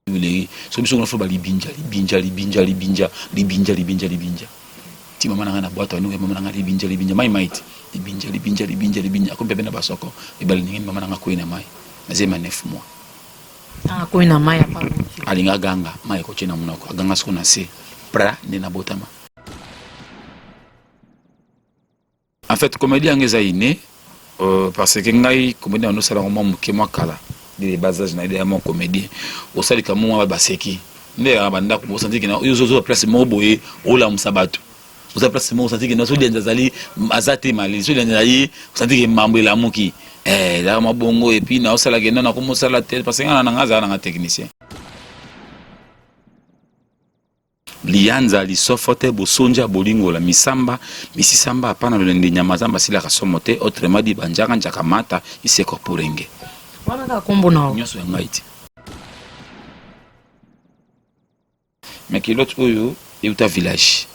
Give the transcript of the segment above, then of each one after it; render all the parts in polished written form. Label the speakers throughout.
Speaker 1: Huilerie soki biso kuna fo ba libinja libinja libinja libinja libinja libinja libinja ti mama na ngai na bwato anuke mama na ngai libinja libinja mai mai ti libinja libinja libinja libinja akomi pembe na basoko ebale ndenge mama na ngai akwei na mai na zemi ya 9 mois.
Speaker 2: Akwei na mai apa
Speaker 1: alinga aganga mai ekotie na monoko aganga soko na se pra nde nabotama. En fait comedie yanga eza inne parce que ngai comedie na nosala yango mwa moke mwa kala dès le bas age na ye mwa comedien osalika mwa baseki nde ya bandako osanti kena oyo ozo place moko boye olamusa bato oza place moko osanti kena soki lianza azali aza te malili soki lianza azali osanti ke mambo elamuki eh ezalaka mwa bongo et puis naosala kenda nakomosala te parce que ngai na ngai azala nanga technicien. Liyanza lisofo te bosonja bolingola misamba misisamba apana lolende nyama zamba asilaka somo te autrement dit ba njaka njaka mata iseko purenge.
Speaker 2: Wana kaka kombo na yo.
Speaker 1: Nionso ya ngai te. Mais culotte oyo euta village.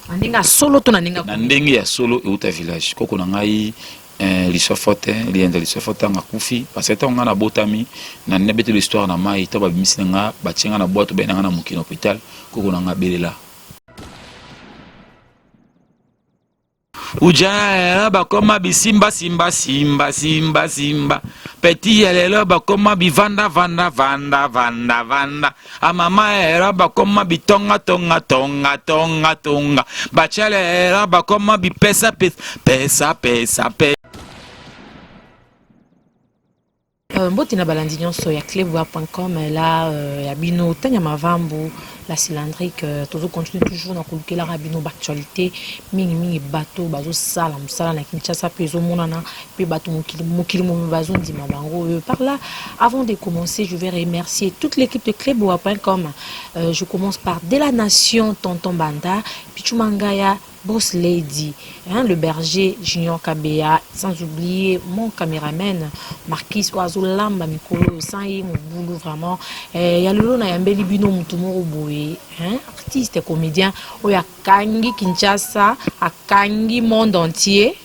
Speaker 2: Na ndenge ya solo to na ndenge
Speaker 1: na ndenge ya solo euta village. Koko na ngai eh, lisofo te liyanza lisofo ntango akufi parce que ntango ngai nabotami na nabeteli histoire na mai ntango babimisi na ngai batie ngai na bwato baye na ngai na mokili na hôpital koko na ngai abelela ujana bakoma bisimba simba simba simba simba petit ya lelo bakoma bivanda vanda vanda vanda vanda amama era bakoma bitonga tonga tonga tonga tonga bachele era bakoma bipesa pesa pesa pesa pe
Speaker 2: Mbote na balandi nyonso ya cleboa.com la ya bino Tanya Mavambu la cylindrique tozo continuer toujours na kolukelaka bino ba actualité mingi mingi bato bazosala mosala na Kinshasa mpe ezomonana mpe bato mokili mokili mobimba bazondima bango. Par là, avant de commencer, je vais remercier toute l'équipe de cleboa.com. Je commence par De la Nation, Tonton Banda, Pichou Mangaya, Boss Lady, hein, le berger Junior Kabeya, sans oublier mon cameraman Marquis oyo azolamba mikolo sans ye mobulu vraiment. Ya lelo na yambeli bino mutu moko boye, hein, artiste comédien oyo akangi Kinshasa, akangi monde entier.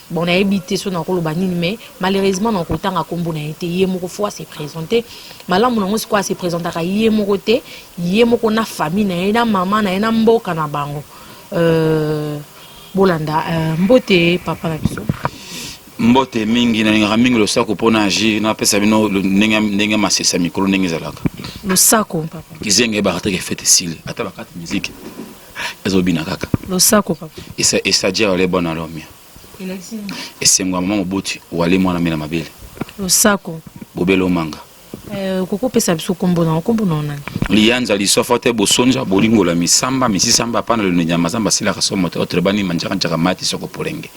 Speaker 2: Bon, nayebi te so nakoloba nini, mais malheureusement nakotanga kombo na ye te, ye moko faut se présenter. Malamu nango sikoyo ase présentaka ye moko te, ye moko na famille na ye, na mama na ye, na mboka na bango. Bolanda mbote papa na biso.
Speaker 1: Mbote mingi, nalingaka mingi losako mpona agir, napesa bino ndenge ndenge masesa mikolo ndenge ezalaka.
Speaker 2: Losako papa.
Speaker 1: Kizenga eyebaka te ke fete esili, ata bakati musique ezobina kaka.
Speaker 2: Losako papa.
Speaker 1: Esa esadia wale bwana lomia. Esengo ya mama moboti wale mwana mela mabele.
Speaker 2: Losako.
Speaker 1: Bobele omanga.
Speaker 2: Okoki kopesa biso kombo na yo, kombo na yo nani?
Speaker 1: Liyanza lisofo te bosonja bolingola misamba misisamba apana lelo nyama zamba asilaka somo te autre bani manjaka njaka mati soko polenge.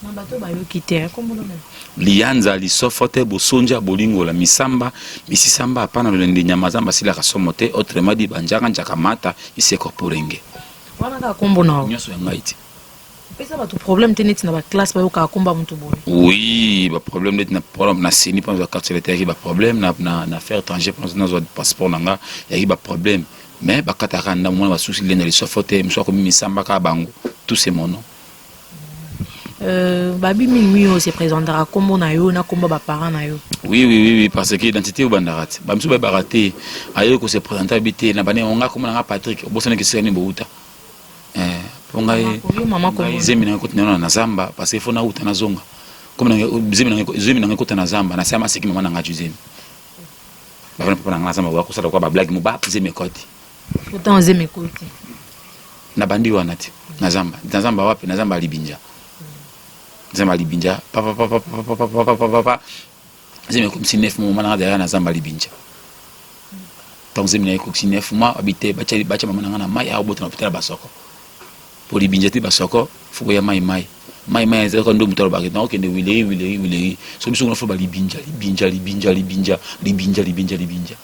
Speaker 2: Na bato bayoki te, kombo na nani?
Speaker 1: Liyanza lisofo te bosonja bolingola misamba misisamba apana lolende nyama zamba asilaka somo te autrement dit banjaka njaka mata iseko polenge.
Speaker 2: Wana kaka kombo na yo.
Speaker 1: Nyonso ya ngai te.
Speaker 2: Pesa bato problème te neti na ba classe bayokaka komba mutu boye.
Speaker 1: Oui, ba problème neti na problème na seni mpo nazwa carte yaki ba problème na na na affaire étranger mpo nazwa passeport na nga yaki ba problème mais bakataka ndambo mwana basusi lenda lisofo te mosusu akomi misamba kaka bango tout c'est mon nom.
Speaker 2: Babi mingi mingi oyo se présentaka kombo na yo na kombo ba parents na yo.
Speaker 1: Oui, parce que identité obandaka te bamisusu bayebaka te aye ko se présenter abi te na bane nga kombo na nga Patrick obosanaki esika nini bouta. Po ngai zemi na ngai ekoti nano na zamba parce que fo nauta nazonga zemi na ngai ekota na zamba na sama aseki mama na ngai zemi bavana papa na ngai na zamba bakosala kwa bablage mo ba zemi ekoti
Speaker 2: pourtant zemi ekoti
Speaker 1: na bandi wana te na zamba na zamba wapi na zamba ya libinja zamba ya libinja papa papa papa papa papa papa zemi ekomisi 9 mois mama na ngai azalaka na zamba ya libinja. Ntango zemi na ye ekokisi 9 mois, babi te batya batya mama na ngai na mai akobota na hôpital ya Basoko. Po libinja te Basoko, fo koya mai mai. Mai mai ezalaka nde moto alobaka na okende wileri wileri wileri. So biso kuna fo ba libinja libinja libinja libinja libinja libinja libinja.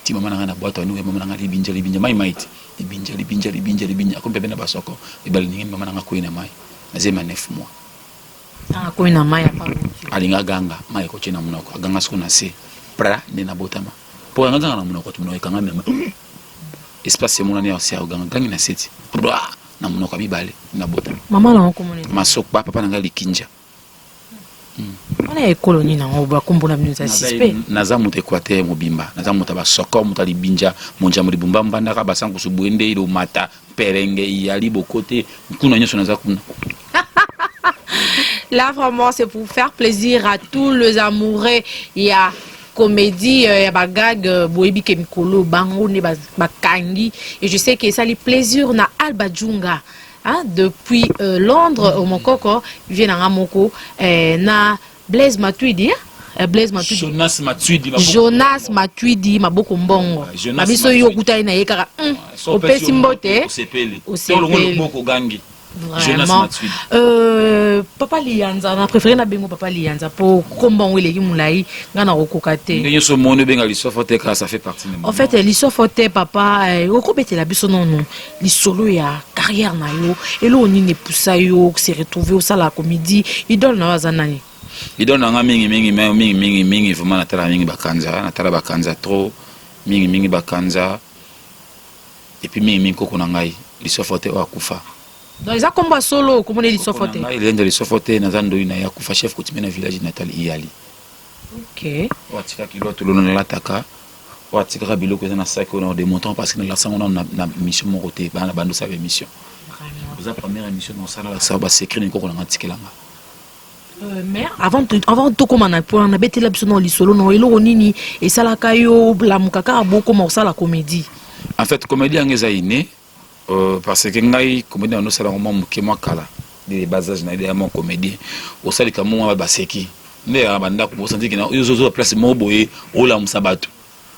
Speaker 1: Ti mama na ngai na bwato anuke mama na ngai libinja libinja mai mai te. Libinja libinja libinja libinja akomi pembe na Basoko. Ebale ndenge mama na ngai akwei na mai. Na zemi ya 9 mois.
Speaker 2: Akwei na mai apa.
Speaker 1: Alinga aganga mai ekotie na monoko aganga siko na se pra nde nabotama. Po yanga ganga na monoko te monoko ekangami na espace emonani ya se aganga gangi na seti pra na monoko ya mibale na botama.
Speaker 2: Mama na komona
Speaker 1: masokpa papa na ngai likinja.
Speaker 2: Wana ya ekolo nini yango bakombo na bino eza suspect?
Speaker 1: Naza moto Équateur mobimba, naza moto ya basoko, moto ya libinja, monjambo, libumba, mbandaka, basankusu, bwende, ilomata, mperenge, iyali, bokote, kuna nyonso naza kuna.
Speaker 2: Là vraiment, c'est pour faire plaisir à tous les amoureux ya comédie, ya bagag. Boyebi ke mikolo bango nde bakangi et je sais que esali plaisir na Alba Djunga, hein, depuis Londres omokoko vie nanga moko na Blaise Matuidi, hein? Blaise Matuidi.
Speaker 1: Jonas Matuidi maboko.
Speaker 2: Jonas Matuidi maboko mbongo.
Speaker 1: Ah, Jonas
Speaker 2: na biso yo
Speaker 1: Matuidi.
Speaker 2: Okutani na ye kaka
Speaker 1: So
Speaker 2: opesi mbote.
Speaker 1: Osepeli.
Speaker 2: Osepeli.
Speaker 1: Olongo loboko, ogangi. Jonas
Speaker 2: Vraiment.
Speaker 1: Matuidi.
Speaker 2: Papa Liyanza, na préféré na bengo papa Liyanza po kombo yango eleki molai, ngai na kokoka te.
Speaker 1: Ndenge nyonso omoni obenga lisofo te, kaka ça fait partie de
Speaker 2: En fait, lisofo te, papa, okobetela biso nono lisolo ya carrière na yo. Eloko nini epusa yo se retrouver osala comédie? Idole na yo aza nani?
Speaker 1: Idole na nga mingi mingi, mais mingi mingi mingi vraiment natala mingi bakanza, natala bakanza trop, mingi mingi bakanza, et puis mingi mingi koko na ngai lisofo te oyo akufa.
Speaker 2: Donc eza kombo ya solo, okomona lisofo te?
Speaker 1: Ngai Liyanza lisofo te, naza ndoi na ye, akufa, chef coutumier na village natal Iyali. Oyo atikaki loto lono nalataka, oyo atikaka biloko eza na saki oyo na démontant, parce que nalasango nano na émission moko te. Bana bando osala émission, oza première émission na osala, lakisaka basecret na koko na nga tikelanga.
Speaker 2: Mais avant tokóma na point, nabetela biso na lisolo na eloko nini esalaka yo lamuka kaka bokóma kosala comédie?
Speaker 1: En fait, comédie yango eza inné, parce que ngai comédie na osala yango mwa moke, mwa kala de bas âge na ye mwa comédien osalika mo mwa baseki nde ya bandako, osantiki na oyo place moko boye olamusa bato,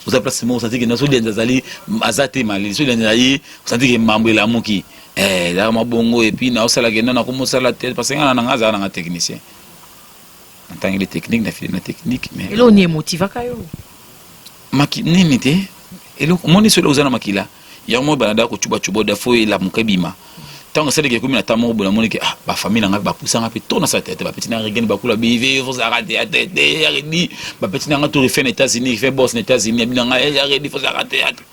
Speaker 1: oza place moko osantiki na so lianza azali aza te malili, so lianza ye osantiki mambo elamuki, ezalaka mwa bongo. Et puis naosalaka eno nakomosala te, parce que ngai na ngai azalaka nanga technicien, natangeli technique, nafili na technique, mais
Speaker 2: Eloko nini emotivaka yo?
Speaker 1: Maki nini te, eloko omoni soki oza na makila yango moko banada kocubacuba oda fo elamuka ebima. Ntango esalaki ekomi na ntango moko boye, namoni ke ah, bafamille na ngai bapusanga mpe to nasala tete, bapeti na regene bakula bive fozalaka théâtre te ya redi, bapeti na ngai to refe na États-Unis, refe boss na États-Unis abi na ngai ya redi fozalaka théâtre.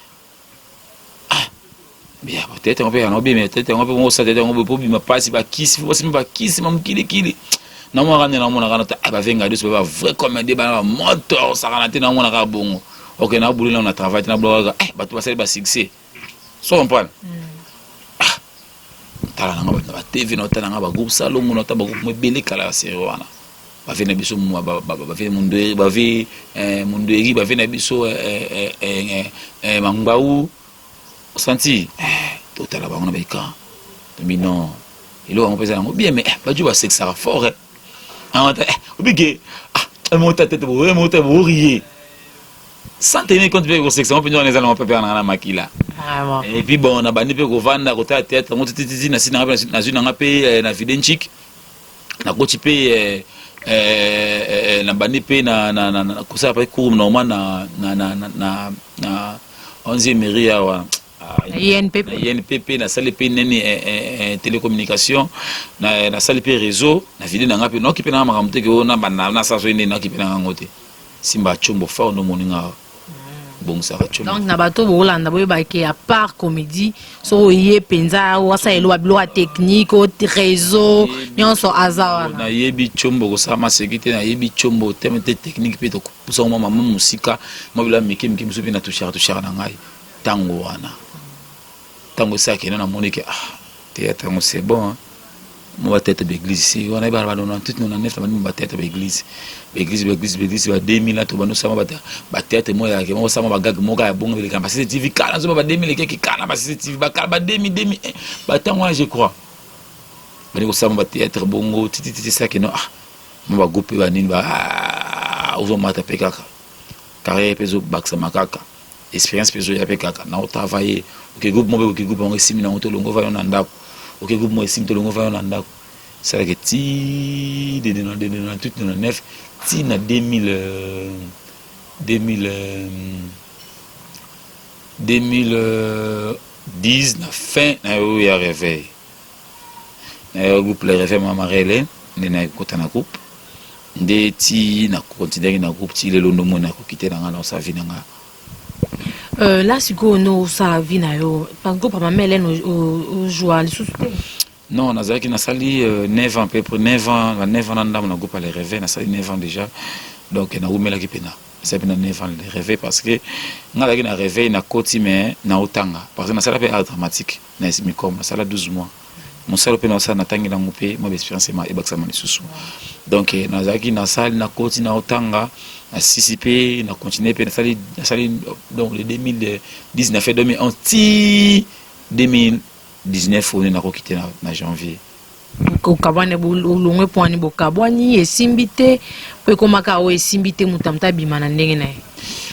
Speaker 1: Ah bia tete yango mpe yango bima tete yango mpe osala tete yango boye po bima mpasi, bakisi fo basima bakisi mamokilikili. Namonaka nde namonaka na ta bavenga biso ba vrai comédie, bana bamoto osakana te, namonaka bongo. Ok, nabuli nano na travail te, nabulaka eh, bato basali basuccès, so comprendre. Ah, tala nanga bato na batv, na otala nanga bagroupe Salongo, na ota bagroupe mo ebele kala ya série wana, bave na biso, bave Mundueri, bave Mundueri, bave na biso Mangbau osanti totala bango na baécran, tobi non, eloko yango mpenza yango bien, mais bajo basekisaka fort obike mota tete mota borie sans tenir compte mpe kosekisa ngo mpenza wana eza nango mpe nanga na makila. Et puis bon, nabandi mpe kovanda kotala théâtre yango tititi na si nanga mpe nazwi nanga mpe na vide nchik, nakoti mpe, nabandi mpe kosala mpe cours normal na 11e mairie awa.
Speaker 2: INPP.
Speaker 1: INPP, nasali mpe nini, télécommunication, nasali mpe réseau na vide nanga mpe naoki mpe nanga makambo te ke oyo nasala soki nini, naoki mpe nanga yango te. Simba tshombo fort ndo moninga bongisaka tshombo.
Speaker 2: Donc na bato boolanda, boyebaki à part comédie, soki oye mpenza wasala eloko ya biloko ya technique o réseau nyonso aza wana.
Speaker 1: Nayebi tshombo kosala maseki te, nayebi tshombo teme te technique mpe topusa mwa mama mosika, mwa bilo ya mike mike mosusu mpe na tushaka tushaka na ngai. Ntango wana, ntango esalaki eno, namoni ke ah, théâtre yango c'est bon, hein. Mo bathéâtre baéglise si wana ebana ba 98, 99, na bandi mo bathéâtre baéglise, baéglise, baéglise, baéglise ba 2000 na to bando osama bathéâtre mo yake mo osama bagag moko ya bongo eleka ba CCTV kala, nzoba ba 2000 ekeki kala ba CCTV bakala ba 2000, 2001, batango wana je crois bandi kosama bathéâtre bongo titititi. Esaki no ah, mo bagroupe banini ba ozomata mpe kaka carrière mpe ezobakisama kaka, expérience mpe ezoya mpe kaka na otravaille. Oke groupe moko, oke groupe yango esimi nango, tolongo vayo na ndako, oke groupe moko esimi, tolongo vayo na ndako. Esalaka ti de 98, 99 ti na 2000, 2000, 2010 na fin na oyo ya réveil na yo groupe Le Réveil Mama Marie nde nakota na groupe, nde ti na continuaki na groupe ti lelo ndo moni nakoki te na ngai na osala vie na ngai.
Speaker 2: Là sikoyo nde osala vie na yo, groupe ya Mama Hélène ozwa lisusu te?
Speaker 1: Non, nazalaki, nasali 9 ans, peu près 9 ans, ba 9 ans na ndambo na groupe Le Réveil. Nasali 9 ans déjà, donc nawumelaki mpena, nasali mpena 9 ans Le Réveil, parce que nga azalaki na Réveil, nakoti, mais naotanga, parce que nasala mpe art dramatique na Micom, nasala 12 mois. Mosala mpe nasala, natangeli yango mpe mwa baexpérience ebakisama lisusu. Donc nazalaki, nasali, nakoti, naotanga, nasisi mpe na continue mpe nasali. Donc le 2019, 2011 ti 2019 oyo nakoki te na janvier.
Speaker 2: Okabwani, olongwe pwani, bokabwani, esimbi te po ekomaka oyo esimbi te, moto amoto abima na ndenge na ye.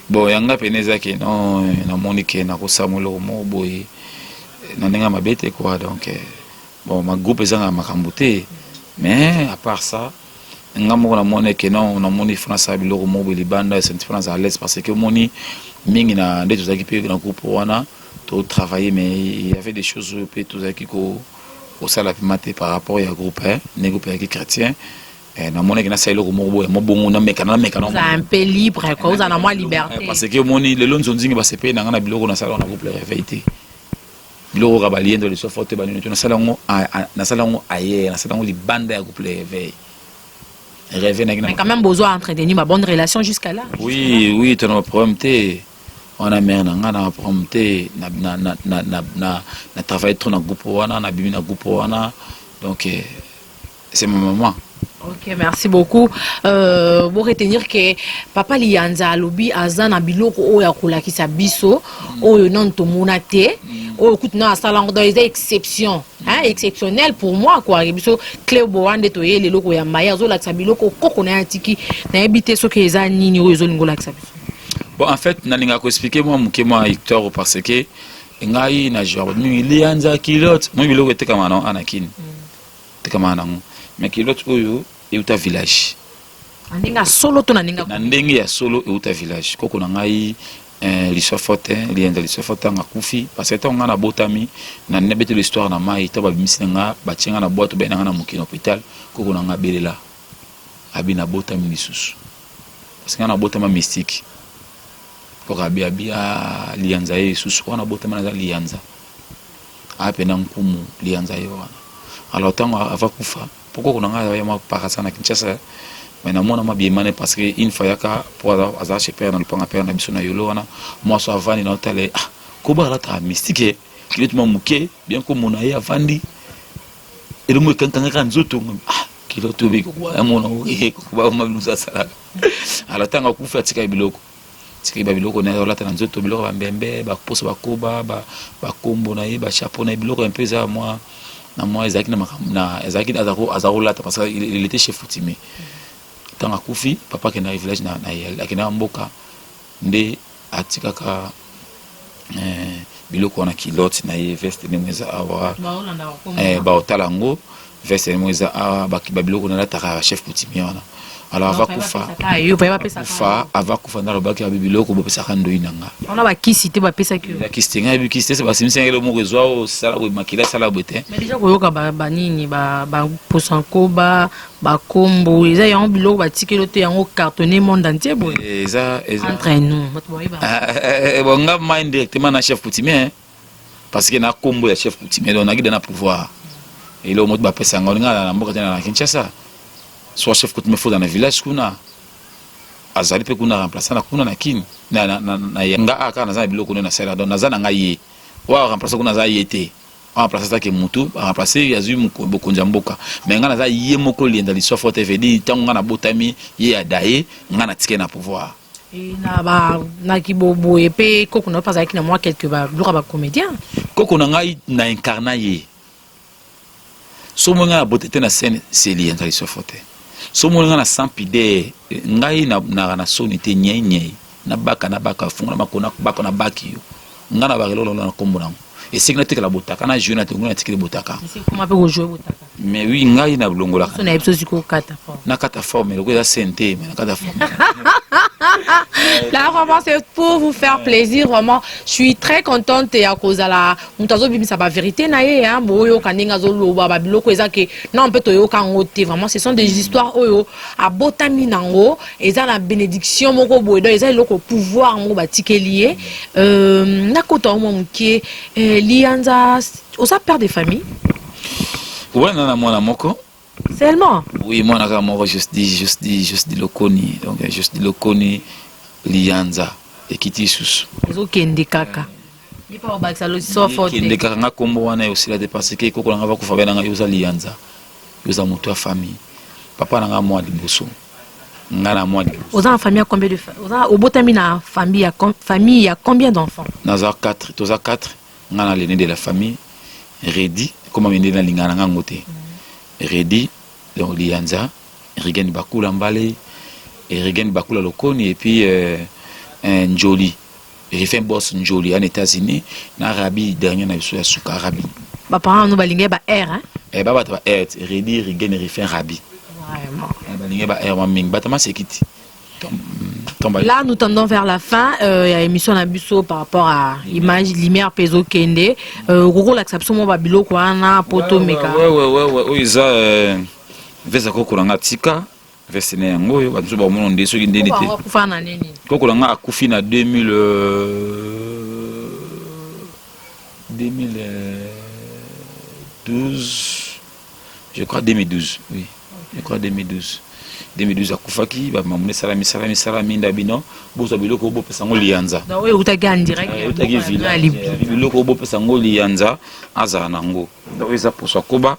Speaker 1: Bon, yanga pene ezaki non, namoni ke nakosala eloko moko boye na ndenge ya mabe te quoi. Donc bon, ma groupe ezanga makambo te, mais à part ça, nga moko namoni ke non, namoni fo nasala biloko moko boye libanda, esenti mpo nazala à l'aise, parce que omoni mingi na nde tozalaki mpe na groupe wana, totravailler, mais il y avait des choses oyo mpe tozalaki kosala pema te par rapport ya groupe, nde groupe ezalaki chrétien. Namonaki nasala eloko moko boye, mobongo, nameka nameka.
Speaker 2: Un peu libre quoi, ozala na mwa liberté.
Speaker 1: Parce que omoni lelo nzonzingi basepeli na nga na biloko nasala na groupe Le Réveil te. Biloko kaka baliendo lisofo te, banini to nasala yango, nasala yango ailleurs, nasala yango libanda ya groupe Le Réveil. Réveil naki.
Speaker 2: Mais quand même bozo entretenir ma bonne relation jusqu'à là?
Speaker 1: Oui, tona ba problème te wana. Mare na nga na problème te, na travaille trop na groupe wana, nabimi na groupe wana, donc c'est ma maman.
Speaker 2: Ok, merci beaucoup. Bon, retenir que Papa Lianza alobi aza na biloko oyo akolakisa biso, oyo non tomona te, oyo kutu na asala yango, donc eza exception, hein, exceptionnel pour moi quoi. Biso Clé Boa nde toyeli eloko ya mbaye, azolakisa biloko koko na ye atiki. Nayebi te soki eza nini oyo ezolinga olakisa biso.
Speaker 1: Bon, en fait, nalingaka koexpliquer mwa moke mwa histoire, parce que ngai na genre mingi Lianza culotte, moi biloko etekama nango ana kini, etekama nango, mais culotte oyo euta village.
Speaker 2: Na ndenge ya solo to na ndenge?
Speaker 1: Na ndenge ya solo, euta village. Koko na ngai Liswafo te, Lienza Liswafo, ntango akufi, parce que ntango ngai nabotami, na nabeteli histoire na mai, ntango babimisi na nga, batie nga na bwato, baye na nga na mokili na hôpital, koko na nga abelela, abi nabotami lisusu, parce que ngai nabotama mystique. Koko abi ah, Lianza ye lisusu wana, botama naza Lianza, aya pena nkumu Lianza ye wana. Alors ntango ava kufa, po koko na ngai ya mwa parasa na Kinshasa, mais namona mwa biemane, parce que une fois yaka po aza chez père na lopanga père na biso na yolo wana, mwasi avandi na otala, ah, koba alataka mystique, culotte mwa moke bien, komona ye avandi, elongo ekankangaka nzoto, ah, culotte oyo kokoba yamona kokoba mabimusu asalaka. Alors ntango akufi, atikaki biloko, tikaki babiloko na ye olata na nzoto, biloko bambembe, baposo, bakoba, bakombo na ye, bachapeau na ye, biloko mpe eza mwa na mwa ezalaki na makambo na ezalaki aza kolata, parce que il était chef coutumier. Ntango akufi, papa akendaka village, akendaka mboka, nde atikaka biloko wana, culotte na ye, veste ndenge eza awa, baotala yango, veste ndenge eza awa, babiloko nalataka chef coutumier wana. Alors ava kufa, kufa, ava kufa, nde alobaki abi biloko bopesaka ndoi na nga.
Speaker 2: Wana bakisi te bapesaki yo?
Speaker 1: Bakisi te, ngai yebi kisi te, basimisaki eloko moko ezwa osala boye, makila esala boye te.
Speaker 2: Mais déjà koyoka banini, baposo nkoba, bakombo, eza yango biloko batikeli te, yango cartonné monde entier boye?
Speaker 1: Eza eza
Speaker 2: Entre nous, bato bayeba.
Speaker 1: Bon, nga ma indirectement na chef coutumier, parce que na kombo ya chef coutumier, donc nakide na pouvoir. Eloko moto bapesa yango nga na mboka te, na Kinshasa, soit chef coutumier foza na village kuna, azali mpe kuna remplaçant na kuna na kini na nga a kaka naza na biloko nde nasala, donc naza na ngai ye oyo aremplace kuna, aza ye te, aremplace azaki mutu aremplace, azwi bokonzi ya mboka, mais ngai naza ye moko Lienda Liswafo te. Vedi ntango ngai nabotami, ye adaye, ngai natike na pouvoir.
Speaker 2: Na ba na kiboboye mpe koko na yo mpe azalaki na mwa quelque biloko ya bacomédien?
Speaker 1: Koko na ngai na incarna ye. So moi ngai na bote te na scène, c'est Lienda Liswafo te. So moi ngai na sans pudeur, ngai naka na soni te, nyei nyei nabaka nabaka, fungola makolo, baka na baki yo, ngai na baka eloko na nkombo nango, eseki natikala botaka na joue na tongo, natikeli botaka.
Speaker 2: Koma mpe kojouer botaka?
Speaker 1: Mais oui, ngai nalongolaka.
Speaker 2: So na ye biso sikoyo kata forme.
Speaker 1: Nakata forme, eloko eza scène te, mais nakata forme.
Speaker 2: Là, vraiment, c'est pour vous faire plaisir. Vraiment, je suis très contente ya kozala moto azobimisa ba vérité na ye, hein, boyoka ndenge azoloba ba biloko eza ke non mpe toyoka yango te. Vraiment, ce sont des histoires oyo abotami nango, eza na bénédiction moko boye, donc eza eloko pouvoir moko batikeli ye. Nakota mwa moke, Lianza, oza père de famille?
Speaker 1: Wana na mwana moko.
Speaker 2: Seulement?
Speaker 1: Oui, mwana kaka moko, Josdi Lokoni. Donc Josdi Lokoni Liyanza ekiti lisusu.
Speaker 2: Ezokende kaka. Ye mpe babakisa losofo te.
Speaker 1: Ekende kaka, nga kombo wana esila te, parce que koko na nga bakufa be na nga, yo oza Liyanza, yo oza moto ya famille. Papa na nga mwa liboso, nga na mwa liboso.
Speaker 2: Oza na famille ya combien de oza obotami na famille ya combien d'enfants?
Speaker 1: Naza 4, toza 4. Nga na l'aîné de la famille, Redi, koma mende nalingaka na ngango te. Redi, donc Liyanza, Rigen Bakula Mbale, Rigen Bakula Lokoni, et puis Njoli, Rifin Boss Njoli en États-Unis, na Rabi dernier na biso ya suka, Rabi.
Speaker 2: Baparent no balingi ba R, hein?
Speaker 1: Eh, babata ba R, Redi, Rigen, Rifin, Rabi.
Speaker 2: Vraiment.
Speaker 1: Eh, balingi ba R mwa mingi, bato masekiti.
Speaker 2: Là, nous tendons vers la fin ya émission na biso par rapport à image, lumière mpe ezokende. Okokolakisa biso mwa babiloko wana po tomeka.
Speaker 1: Ouais, oyo eza veste koko na nga tika, veste na yango oyo bato mosusu bakomona nde soki ndeni te.
Speaker 2: Akufa na nini?
Speaker 1: Koko na nga akufi na 2000, 2012 je crois, 2012, oui, je crois 2012. 2012 akufaki. Bamamuna esalami, esalami, esalami nda bino bozwa biloko oyo bopesa yango Liyanza.
Speaker 2: Donc oyo eutaki en direct?
Speaker 1: Eutaki village. Biloko oyo bopesa yango Liyanza, azala nango. Donc eza poso akoba.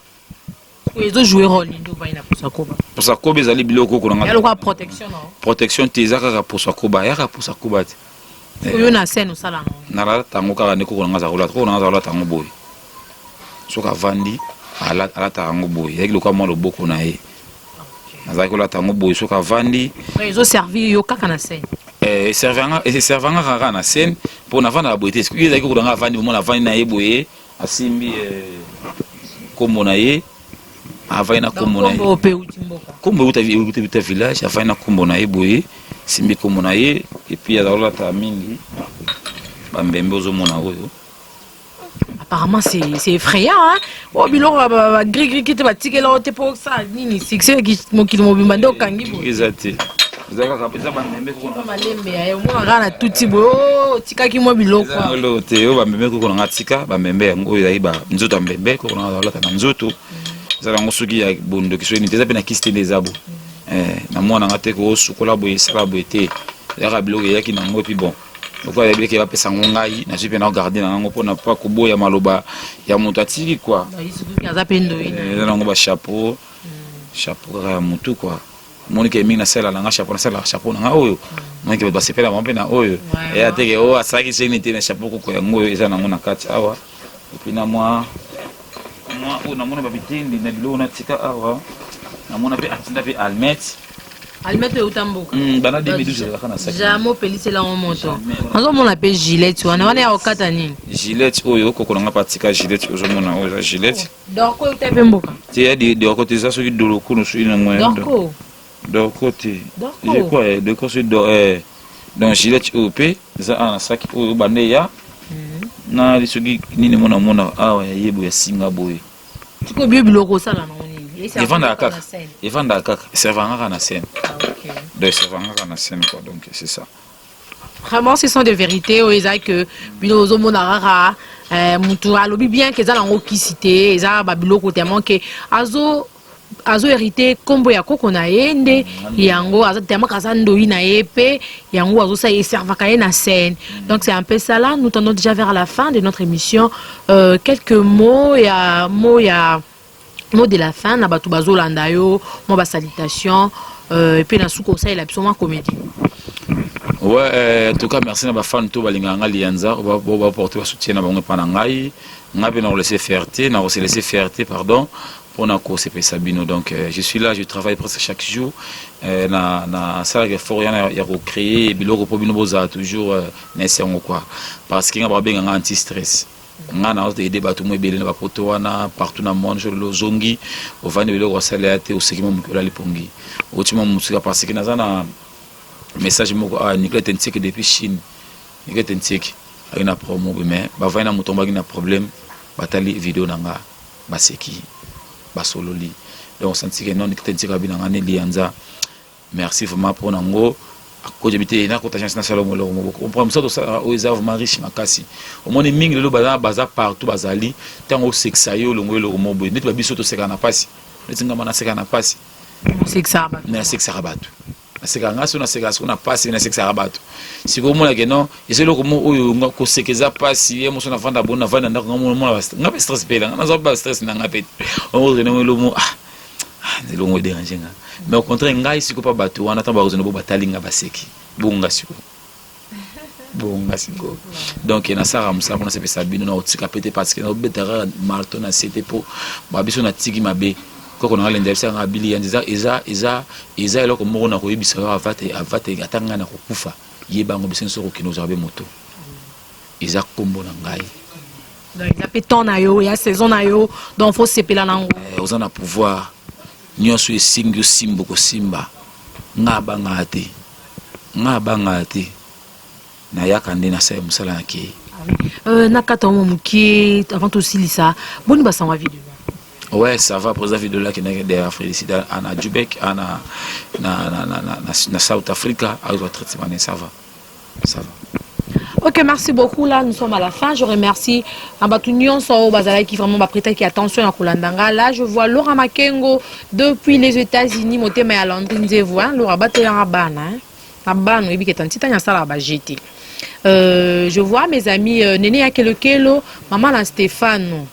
Speaker 2: Oyo ezojouer rôle nini? Ovai na poso akoba?
Speaker 1: Poso akoba ezali biloko oko nanga.
Speaker 2: Ya lokola protection, non?
Speaker 1: Protection te, eza kaka poso akoba, yaka poso akoba te.
Speaker 2: Oyo na scène osala yango?
Speaker 1: Nalata yango kaka nde koko nanga aza kolata. Koko nanga aza kolata yango boye soki avandi, alataka yango boye, ezalaki lokola mwa loboko na ye, azalaki kolata yango boye soki avandi.
Speaker 2: Ezoservir yo kaka na scène?
Speaker 1: Eservanga kaka na scène, mpo navandaka boye te. Ye ezalaki koko nanga avandi, bomona avandi na ye boye, asimbi nkombo na ye, avandi na nkombo na ye.
Speaker 2: Nkombo
Speaker 1: euta village, avandi na nkombo na ye boye, simbi nkombo na ye. Et puis azala kolata mingi bambembe, ozomona oyo.
Speaker 2: Apparemment c'est effrayant, hein. Oyo biloko bagris-gris te, batikela oyo te mpo osala nini? Succès mokili mobimba nde okangi boye.
Speaker 1: Eza te, eza kaka, eza bambembe koko.
Speaker 2: Malembe ya ye, omona kaka na tuti boye otikaki mwa biloko.
Speaker 1: Eloko te, oyo bambembe koko nanga tika, bambembe yango oyo ezali nzoto ya mbembe koko nanga alata na nzoto. Eza yango soki ya bondoki, soki nini te, eza mpe na kisi te nde eza bo na mwana nga te, kosukola boye, esala boye te, ezaka biloko eyaki nango. Et puis bon, lokola yebi eke bapesa yango ngai, nazwi mpe na garde na yango mpona pa koboya maloba ya moto atiki kua.
Speaker 2: Aza mpe ndoi.
Speaker 1: Eza nango bachapeau, chapeau kaka ya motu kua. Monike mingi nasala nanga chapeau, nasalaka chapeau nanga oyo monike bato basepela bango mpe na oyo eya teke oyo asalaki seni te na chapeau koko yango oyo eza nango na kati awa. Et puis na mwa mwa oyo namona babitendi na biloko natika awa, namona mpe atinda mpe allumette.
Speaker 2: Allumette euta mboka?
Speaker 1: Banda 2012 ezalaka na saki.
Speaker 2: Jamais opelisela yango moto. Nazomona mpe gilette wana, wana ya kokata nini?
Speaker 1: Gilette oyo koko nanga mpe atika, gilette ozomona oyo eza gilette.
Speaker 2: Dorko euta mpe mboka?
Speaker 1: Te, ya dorko te, eza soki doloko no soki nango.
Speaker 2: Dorko.
Speaker 1: Dorko te, je crois dorko soki do. Donc gilette oyo mpe eza awa na saki oyo, bande ya na soki nini mona mona awa ya yebo ya singa boye.
Speaker 2: Sikoyo bio biloko osala nango nini?
Speaker 1: Evandaka kaka, evandaka kaka, eservanga kaka na scène. Donc eservanga kaka na scène quoi, donc c'est ça.
Speaker 2: Vraiment, ce sont des vérités oyo eza que bino ozomona kaka mutu alobi bien ke eza nango kisi te, eza babiloko tellement ke azo hérité nkombo ya koko na ye nde yango aza tellement aza ndoi na ye mpe yango azosala, eservaka ye na scène. Donc c'est un peu ça. Là, nous tendons déjà vers la fin de notre émission. Quelques mots ya mot de la fin na bato bazolanda yo, mwa basalutation, et puis na suka osalela biso mwa comédie.
Speaker 1: Ouais, en tout cas merci na bafan to balingaka nga Lianza, baporte basoutien na bango epa na ngai. Ngai mpe nakolaisser faire te, nakose laisser faire te, pardon, mpona kosepelisa bino. Donc je suis là, je travaille presque chaque jour, na nasalaka effort yana ya kocréer biloko mpo bino bozala toujours na esengo quoi, parce que nga babenga nga anti stress. Nga na aider bato mo ebele na bapoto wana, partout na monde. So lelo ozongi, ovandi, biloko osalela te, oseki mo moki, olali pongi, oti mwa mosika, parce que naza na message moko awa. Nicolas Ntieke depuis Chine, Nicolas Ntieke aki na promo, mais bavandi na moto baki na problème, batali video na nga, baseki, basololi. Donc osenti ke non, Nicolas Ntieke abi na nga ne Lianza, merci vraiment mpo nango. Akojebi te nakota chance nasala moloko moko comprendre mosala tosalaka oyo eza vraiment riche makasi. Omoni mingi lelo baza baza partout, bazali ntango osekisa ye olongo eloko moko boye neti babiso tosekaka na mpasi, neti ngamba nasekaka na mpasi. Nasekisaka bato, nasekaka ngai so nasekaka sikoyo na mpasi, nasekisaka bato. Sikoyo omona ke non, eza eloko moko oyo koseka eza mpasi. Ye moso navanda boni, navanda ndako nga mona nga mpe stress pela nga nazwa ba stress na nga mpe te eloko ah elongo edérange nga. Mais au contraire, ngai sikoyo mpa bato wana ntango bakozona bo batali nga baseki bonga sikoyo bonga sikoyo. Donc nasalaka mosala mpona sepesa bino na kotika pe te, parce que naobeta kaka marteau na se te mpo babiso natiki mabe. Koko na nga lenda yebisaka nga bili yanzi eza eza eza eza eloko moko na koyebisa yo avate avate ata ngai na kokufa yebango biso nyonso kokende ozwaka be moto eza nkombo na ngai.
Speaker 2: Donc eza mpe temps na yo ya saison na yo, donc faut sepela nango.
Speaker 1: Eh, oza na pouvoir nyonso esengi osimba kosimba. Nga abangaka te, nga abangaka te, nayaka nde nasala mosala na kei.
Speaker 2: Na kati yango mokie avant tosilisa, boni basango ya video?
Speaker 1: Ouais, ça va. Président Vidéo là qui n'est derrière félicité Anna Djubek, Anna na na na na na South Africa, avec votre traitement, ça va. Ça va.
Speaker 2: Ok, merci beaucoup. Là, nous sommes à la fin. Je remercie bato nyonso bazalaki vraiment baprêtaki attention à kolanda nga. Là, je vois Laura Makengo depuis les États-Unis, motema ya Landry Nzevu, hein. Laura batelanga bana, hein. Na bana oyebi ke tanti tanya asala ba GT. Je vois mes amis Nene Yakelokelo, maman na Stéphane,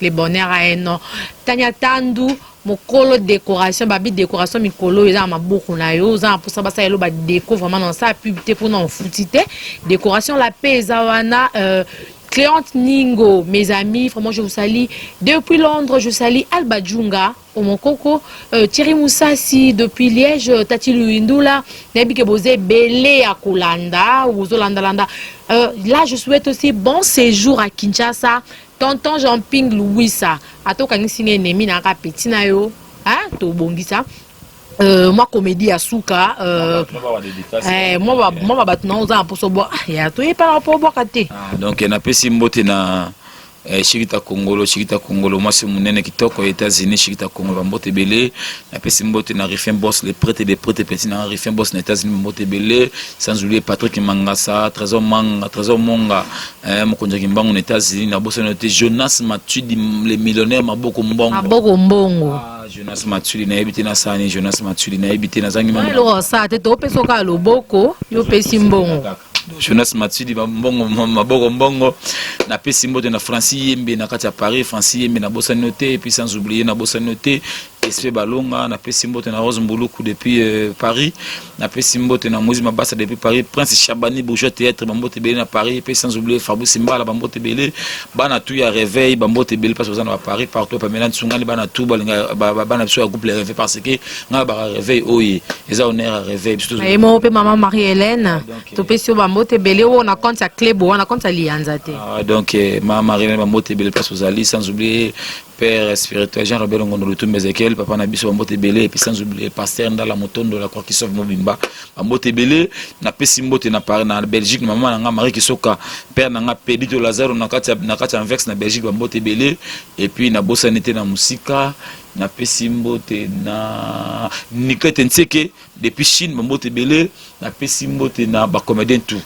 Speaker 2: les bonheurs à un nom. Tanya Tandu, mokolo décoration, babi décoration mikolo eza na maboko na yo, oza na mposa basala elo badéco vraiment na osala pub te mpona ofuti te. Décoration la paix eza wana. Cléante Ningo, mes amis, vraiment je vous salue. Depuis Londres, je salue Alba Djunga, Omokoko, Thierry Moussassi, depuis Liège, Tati Luindula, nayebi ke boza ebele ya kolanda, bozolanda landa. Là, je souhaite aussi bon séjour à Kinshasa. Tonton Jean-Ping Louisa, atokangisi nga ennemi na kaka petit na yo, hein, tobongisa. Mwa comédie ya suka, mwa bato na oza na mposo bwa ya toyepaka mpo obwaka te.
Speaker 1: Ah, donc napesi mbote na Shikita Kongolo, Shikita Kongolo, mwasi monene kitoko ya États-Unis, Shikita Kongolo, bambote ebele. Napesi mbote na Rifin Boss, le prêtre des prêtres, petit na Rifin Boss na États-Unis, bambote ebele. Sans oublier Patrick Mangasa, Trésor Manga, Trésor Monga, mokonzi ya Kimbangu na États-Unis, nabosani te Jonas Matudi, le millionnaire Maboko Mbongo.
Speaker 2: Maboko Mbongo.
Speaker 1: Ah, Jonas Matudi, nayebi te nasala nini, Jonas Matudi, nayebi te nazangi.
Speaker 2: Eloko osala te, topesa kaka loboko, yo opesi mbongo.
Speaker 1: Jonas Matudi mbongo maboko mbongo. Napesi mbote na Francis Yembe na kati ya Paris, Francis Yembe nabosani yo te. Et puis sans oublier, nabosani yo te Esprit Balonga. Napesi mbote na Rose Mbuluku depuis Paris. Napesi mbote na Moïse Mabasa depuis Paris, Prince Chabani Bourgeois Théâtre, bambote ebele na Paris. Et puis sans oublier Fabrice Mbala, bambote ebele. Bana tu ya réveil, bambote ebele parce que na Paris partout, pamela nsungani, bana tu balinga bana biso ya groupe Le Réveil, parce que nga ba réveil oyo eza honneur ya réveil biso.
Speaker 2: Ye moko mpe mama Marie Hélène, topesi yo bambote ebele oyo na compte ya Clebo wana, compte ya Liyanza te.
Speaker 1: Ah, donc mama Marie Hélène, bambote ebele place ozali. Sans oublier père spirituel Jean Robert Ngondo Lutumba Ezekiel, papa na biso, bambote ebele. Et puis sans oublier pasteur Ndala Motondo la Croix qui sauve mobimba, bambote ebele. Napesi mbote na Paris, na Belgique, na mama na nga Marie Kisoka, père na nga Pedito Lazaro na kati ya Anvers na Belgique, bambote ebele. Et puis nabosani te na mosika, napesi mbote na Nikete Ntseke depuis Chine, bambote ebele. Napesi mbote na bacomédien tout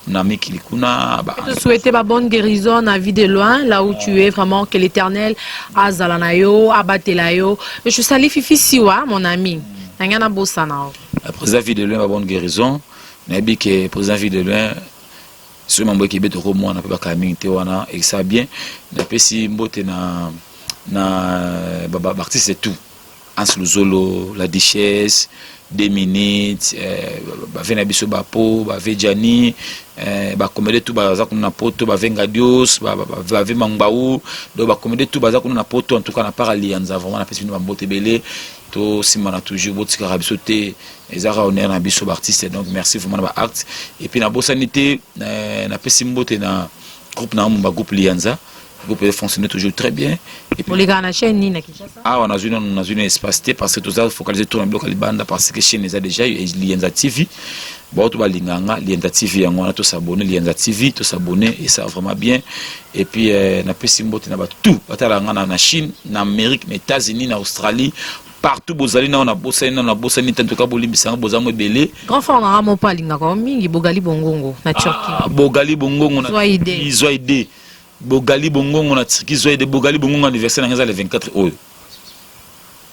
Speaker 1: na mikili kuna.
Speaker 2: Te souhaiter ma bonne guérison na vie de loin, là où tu es, vraiment que l'Éternel azala na yo, abatela yo. Je salue Fifi Siwa, mon ami, na nga na bosana.
Speaker 1: Président vie de loin, ba bonne guérison. Nayebi ke président vie de loin soki mambo eke ebetoko mwana mpe bakala mingi te wana esa bien. Napesi mbote na baartiste tout, Hans Luzolo, la Duchesse, 2 minutes, bave na biso bapo bave Jani, bacomédie tout baza kuna na poto, bave Ngadios, bave Mangbau, donc bacomédie tout baza kuna na poto. En tout cas na part Alianza, vraiment napesi bino bambote ebele. Tosimbana toujours, botikaka biso te, ezaka honneur na biso baartiste. Donc merci vraiment na baacte. Et puis nabosani te, napesi mbote na groupe na bagroupe Lianza, groupe fonctionne toujours très bien.
Speaker 2: Et puis na chaîne nini na Kinshasa?
Speaker 1: Awa nazwi nano espace te parce que toza focaliser tour na biloko ya libanda, parce que chaîne eza déjà Lianza TV. Baoto balingaka nga Lianza TV, yango wana tosabone Lianza TV, tosabone, et ça vraiment bien. Et puis napesi mbote na bato tout batalaka nga na Chine, na Amérique, na États-Unis, na Australie. Partout bozali nao, nabosani nao, nabosani te. En tout cas, bolimbisanga, bozango ebele.
Speaker 2: Grand frère nanga moko alingaka yo mingi, Bogali Bongongo na Turquie.
Speaker 1: Ah, Bogali Bongongo na
Speaker 2: Zwa idée.
Speaker 1: Zwa idée, Bogali Bongongo na Turquie, zwa idée. Bogali Bongongo, anniversaire nanga eza le 24 oyo.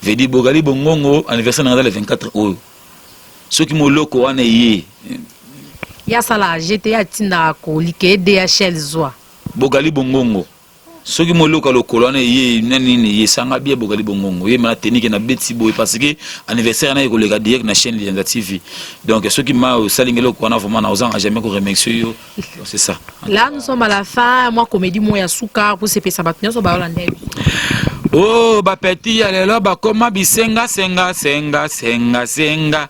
Speaker 1: Veut dire, Bogali Bongongo, anniversaire nanga eza le 24 oyo. Soki moloko wana eye.
Speaker 2: Ye asala gt, ye atindaka kolika ye DHL, zwa.
Speaker 1: Bogali Bongongo, soki moloko ya lokolo wana eye, nani nini esanga bia Bogali Bongongo, ye mana tenike na beti boye, parce que anniversaire na ye koleka direct na chaîne Lianza TV. Donc soki ma osalingi eloko wana, vraiment na ozanga jamais koremercier yo. Donc c'est ça.
Speaker 2: Là, nous sommes à la fin. Mwa comédie moko ya suka kosepesa bato nyonso baolanda ye.
Speaker 1: O bapeti ya lelo bakoma bisenga senga senga senga senga,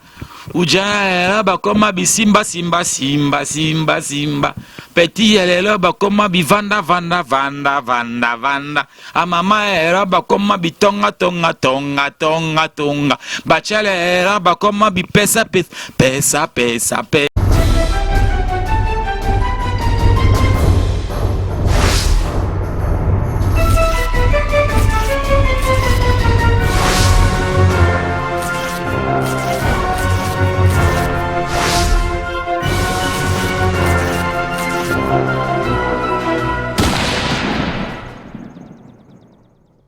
Speaker 1: uja ya lelo bakoma bisimba simba simba simba simba, peti ya lelo bakoma bivanda vanda vanda vanda vanda, amama ya lelo bakoma bitonga tonga tonga tonga tonga, batia lelo bakoma bipesa pesa pesa pesa pe.